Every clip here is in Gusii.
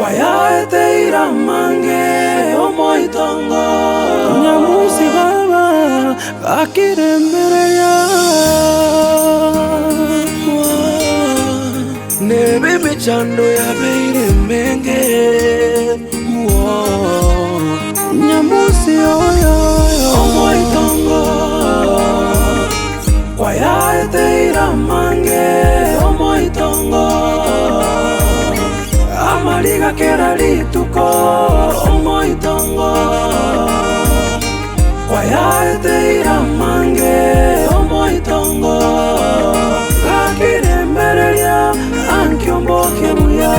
Kwayaeteire amange omoitongo. Nyamusi baba gakiremereria. Nebe emechando yabeire emenge. Nyamusi oyo omoitongo. Kwayaeteire amange omoitongo. Amariga kera rituko omoitongo. Kwayaeteire amange omoitongo. Gakiremereria ankio mboke buya.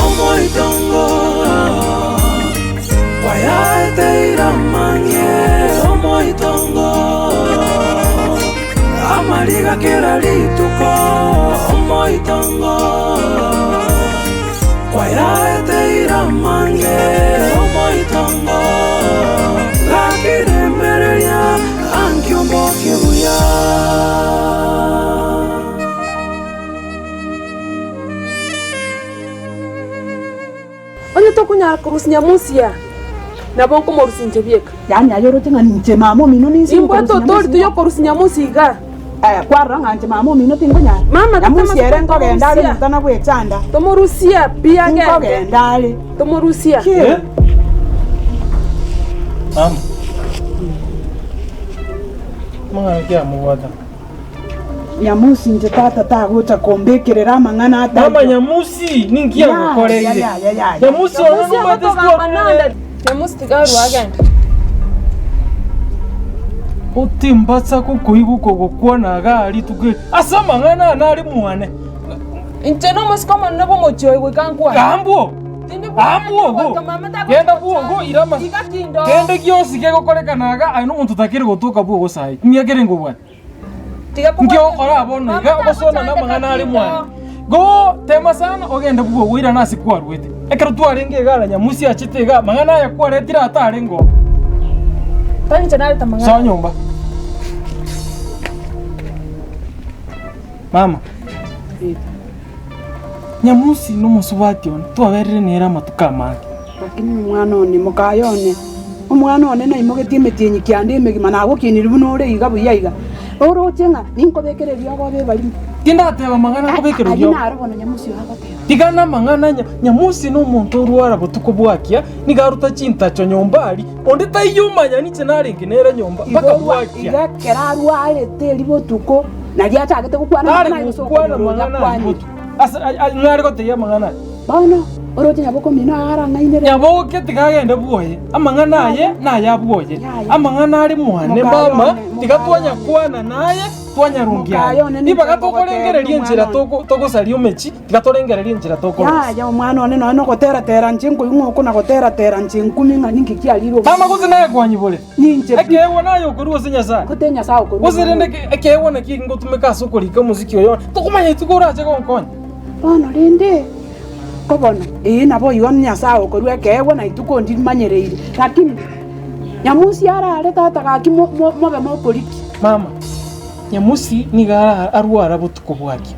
Omoitongo kwayaeteire amange omoitongo. Amariga kera rituko omoitongo. Kwayaeteire amange omoitongo. Gakiremereria ankio mboke buya. Onye tokonyara korusia nyamusia, nabo nkomorusia inche bieka. Yaani aye oroche ng'a ninche mama omino ninse Imbwate gokorusia otori nyamusia? toyokorusia nyamusia iga. Eh, kwarora ng'a inche mama omino tinkonyara? Mama, Nyamusia ere nkogenda are tomorusia. motana bwechanda. Tomorusia pi agende. Nkogenda are. Tomorusia. Ki? Eh? Mama. Amang'ana ki amobwata? Nyamusi inche tata tagocha kombekerera amang'ana ataiyo. Mama Nyamusi, ninki agokoreire? Yaya, yaya, yaya. Nyamusi ono Nyamusi nomanyete agotogamba sitware nande. Nyamusi tiga arue agende. Otimbasa gokoigwa kogokwana igaa rituko eri ase amang'ana aya nare mwane. Inche nomosike omonene bw'omochie oyo goika nkwane. Gambwo! Tindi bwange Gambwo ogo! goika mama tagocha Genda bwogo gochanda. ira ama Iga tindoo. kende gionsi kegokorekana iga aye nomonto otakeri gotoka bwogo saii. Emiaka ere nkobwate. Inki ogokora bono iga ogosona namang'ana are mwane? Go tema sana ogende bwogo oirane ase kwarwete. Ekero twarenge iga ara Nyamusi achete iga amang'ana aya kwaretire atarenge oo. Soa nyomba. Mama, Nyamusi nomosubati one twaberire nere amatuko amange. Lakini omwana one, mokaye one, omwana one naimogetie emetienyi kianda emegima, nagokiinirie buna ore iga buya iga, oroche ng'a ninkobekere eriogo obe ebarimo. Tindateba amang'ana nkobekera Ayio eriogo. naro bono Nyamusi oyo agoteba. Tiga namang'ana nya Nyamusi nomonto orwara botuko bwakia, nigo aruta chintacho nyomba aria, onde taiyo omanya ninche narenge nere nyomba Igo mpaka orwa bwakia. iga ekero arwarete eria botuko, nario achagete gokwana Tari amang'ana aye gose gokwana okonyora oria amang'ana aria akwanire. botuko. Ase ng'a are gotebia amang'ana aya. Bono oroche nyaboke omino arang'ainere. Nyaboke tiga agende bwoye, amang'ana aye naya bwoye, amang'ana are mwane mama, tiga twanyakwana naye twanyarungia aye. Ribaga tokorengereria enchera togosaria omechi, tiga torengererie enchera tokorosia. Yaya omwana one nonya nogoteratera inche nkoigwa ng'a okona goteratera inche nkumi ng'a ninki kiarire omwana. Mama gose naye kwanyibore, Ninche pi. ekeegwa naye okorua ase Nyasaye. Gote Nyasaye okorua Gose omwana rende ekeegwa naki ngotumeka ase okorika omosiki oyo, tokomanya rituko orache gonkonya. Bono rende, ko bono, ee naboigo Nyasae okorua ekeegwa na rituko ndimanyereire, lakini Nyamusi arare tata gaki mo- mo- mobe mokorikia. Mama, Nyamusi nigo ara arwara botuko bwakia.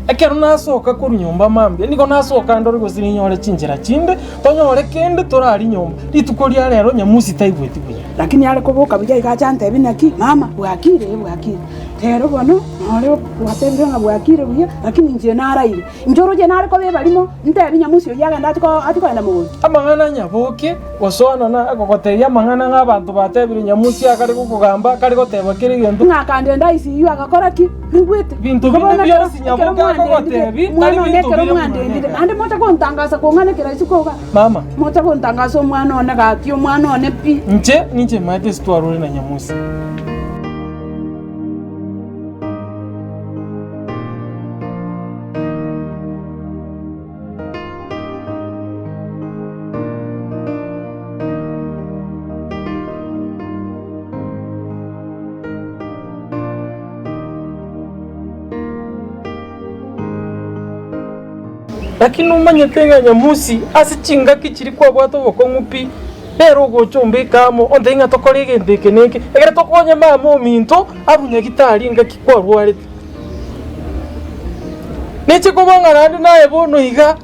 Ekero nasoka korwa nyomba mambia, nigo nasoka ndore gose ninyore chinchera chinde, tonyore kende torarie nyomba. Rituko ria rero Nyamusi taigweti buya. Lakini are koboka buya iga acha antebie naki, mama, bwakire ee bwakire. Rero bono nore gwatebire ng'a bwakire buya, lakini inche naraire. Inche oroche nare koba ebarimo, ntebi nyamusi oyio agende ache ko ache kogenda mogondo. Amang'ana nyaboke, gosoana na agogotebia amang'ana ng'a abanto batebire nyamusi akare gokogamba, akare goteba kera egento. Ng'a akandenda ICU agakora ki? Noigwete? Binto Igo binde bono ekero bionsi ekero nyaboke mwandendire, akogotebi, tari omwana one binto ekero bire mwandendire, mwane. naende mocha gontangasa kong'anekera isiko iga. Mama. Mocha gontangasa omwana one gaki, omwana one pi. Inche ninche maete ase twarure na nyamusi. Lakini omanyete ng'a Nyamusi ase chingaki chiria kwabwate obokong'u pi, nere ogocha ombeke amo, ontebie ng'a tokore egento eke na eke, ekero tokonye mama ominto arwe nyagitari engaki kwarwarete. Neche koba ng'a naende naye bono iga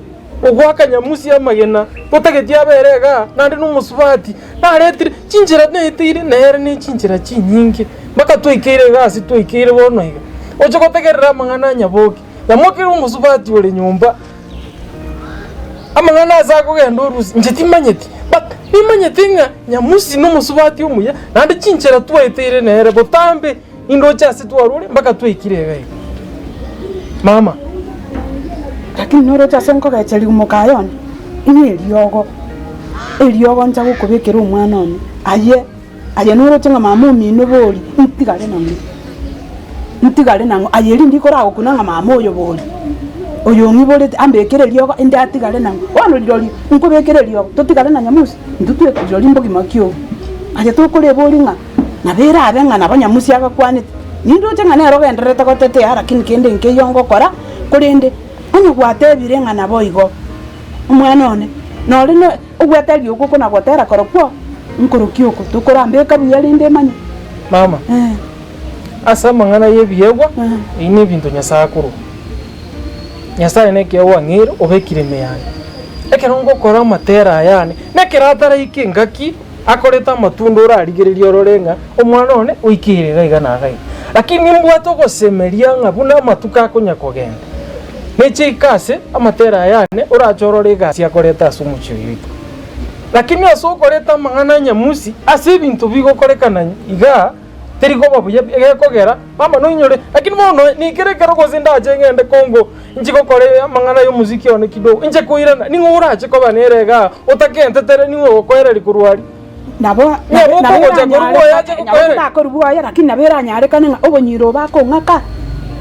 ogoaka nyamusi amagena, totageti abere igaa, naende na omosubati, naretire chinchera naeteire nere ne chinchera chinyinge, mpaka twaikeire iga ase twaikeire bono iga. Oche gotegerera amang'ana a Nyaboke, Nyamoke na omosubati ore nyomba, amang'ana ase akogenda orusia, inche timanyeti, but nimanyete ng'a Nyamusi na omosubati omuya, naende chinchera twaeteire nere botambe. Indoche ase twarure mpaka twaikire iga iga. Mama. Lakini noroche ase nkogecheria mokaye one, ng'a eriogo, eriogo ncha gokobekera omwana one, aye, aye noroche ng'a mama omino bori, ntigare nang'o, ntigare nang'o, aye rende ikoragokuna ng'a mama oyo bori, oyo ong'iborete ambekere eriogo inde atigare nang'o. Bono rirorio, nkobekere eriogo, totigare na nyamusi, intwe tweka rirorio mbogima ki obo? Aye tokorebori ng'a. Nabo erabe ng'a nabo nyamusi agakwanete, nindoche ng'a nere ogendererete gotetea, lakini kende nkeiyo ngokora, korende onye gwatebire ng'a naboigo, omwana one, nore ne ogweteria okwo okona gotera korokwo, nkorokia oko, tokorambeka buya rende emanye. Mama, ase amang'ana y'ebiegwa, ebi nebinto Nyasae akorwa. Nyasae nekeegwa ang'eire obekire ime yane. Ekero ngokora amatera aya ane, nekero ataraika engaki. Akorete amatunda orarigererie orore ng'a omwana one oikeire iga iga na iga iga. Lakini nimbwate ogosemeria ng'a buna amatuko akonya kogenda, neche ike ase amatera aya ane orache orore egasi akorete ase omochie oyo oito. Lakini ase okoreta amang'ana a nyamusi ase ebinto bigokorekana igaa, teri koba buya pi, egekogera mama noinyore, lakini bono nikere ekero gose ndache ng'ende Congo inche gokora amang'ana ya omosiki one kidogo, inche koirana, ning'o orache koba nere igaa otakentetere ning'o ogokoereria korwa aria? Nabo Ng'a nabo bokogocha korwa bwoye ache nabo gokoereria. takorwa bwoye lakini nabo eranyarekane ng'a obonyira obo akong'aka,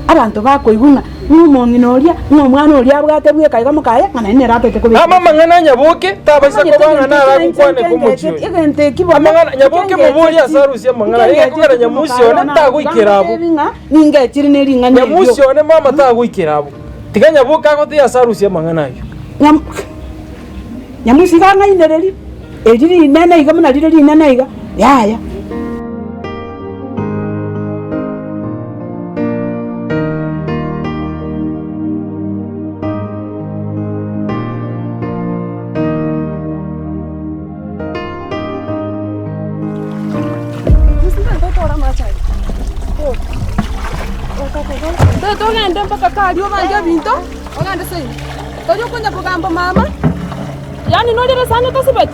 abanto bakoigwa ng'a ng'a omong'ina oria, ng'a omwana oria abwate bweka iga mokaye, ng'a naende nere atagete kobeka. Amo amang'ana a Nyaboke tabaisa koba ng'a naro agokwane komochie oyo. Egento eki bono Amang'ana Nyaboke moborie ase arusie amang'ana aye, egekogera Nyamusi one tagoikera abwo. Ng'a ningechire ne ring'ana erio. Nyamusi one mama tagoikera abwo. Tiga Nyaboke agotebie ase arusie amang'ana ayio. Nyamusi iga ang'ainereria, eri rinene iga buna rire rinene iga, yaya. Togende mpaka karia obange ebinto, ogende seino. Tori okonya kogamba mama, yaani norire esani otasibeti?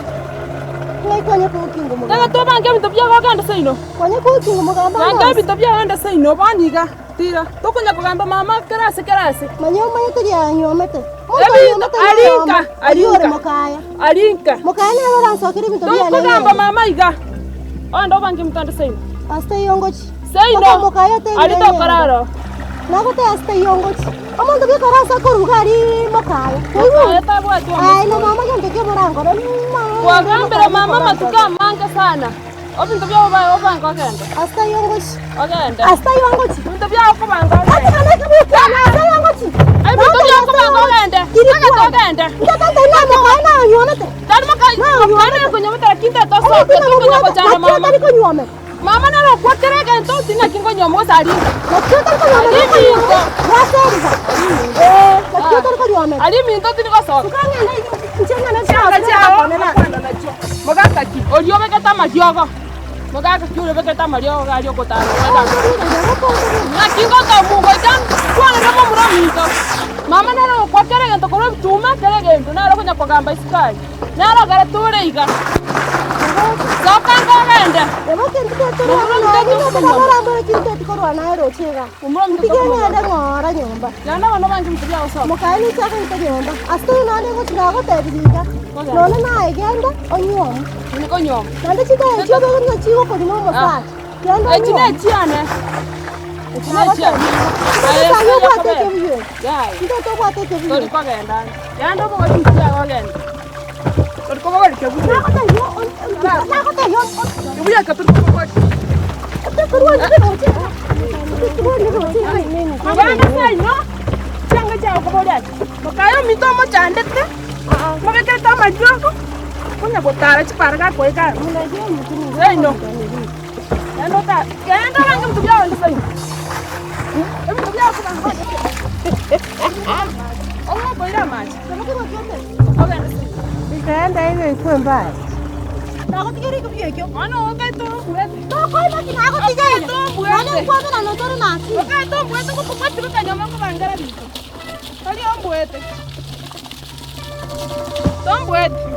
Tega tobange ebinto biago ogende seino. Banga ebinto biago ogende seino bono iga, tira. Tokonya kogamba mama kera ase kera ase. Ebinto arinka, arinka, arinka. Tokogamba mama iga, ogende obange ebinto ogende seino. Seino, aria tokorara oo. Omonto bwekora ase akoruga aria mokaye. Mokaye tabwati Aye na mama gento ki omorankore Kwagambire mama amatuko amange sana. Ebinto biao obae obange ogende. Ase taiyo ngochi. Ogende. Ase taiyo ngochi. Ebinto biao okobanga ogende. Ati kana ekebukiana ase taiyo ngochi. Ebinto biao okobanga ogende. Tagete ogende. Ntatata ina mokaye nanyuomete. Tari mokaye. Mokaye nakonyomete lakini tatosoka tokonya gochanda mama. Tari konyuomete. Mama nere okwa kera egento, ting'aki nkonyuoma gose arinka. Ariminto. Ariminto tindi gosoka. Chianga chiao okwana nachio. Mogaka ki oria obegete amariogo? Mogaka ki oria obegete amariogo iga aria ogotara Ng'aki ngotomu goika nkwanere momura ominto. Mama nere ogokwa kera egento korwa ebituma kera egento nere okonya kogamba isiko aria. Nere ogere tore iga. Soka ango ogende. Genda bono obange ebinto biago soka. Nkonyuoma. Echi nechiane. Echi nechiane. Aye, Yaya. Tori kogenda ande. Genda obogori ebinto biago ogende. Tori kobogori kebuya. Kebuya eke tori kobogori. Genda seino, chianga chiago kobori aye. Mokaye ominto omochandete, mobekerete amariogo, konya gotara chipara gakoika aro. Seino. Genda otare, genda obange ebinto biago onde seino. Ebinto biago kobanga ogende seino. Ogokoira amache. Ogende seito. Nikaenda ile ikuwe mbaya. Bono okaete ombuete. Tokoibaki nagotigaire. Nane nkwabera notore na akili. Okaete ombuete gokobwatire okanyoma nkobangera riko. Tari ombuete. Tombuete.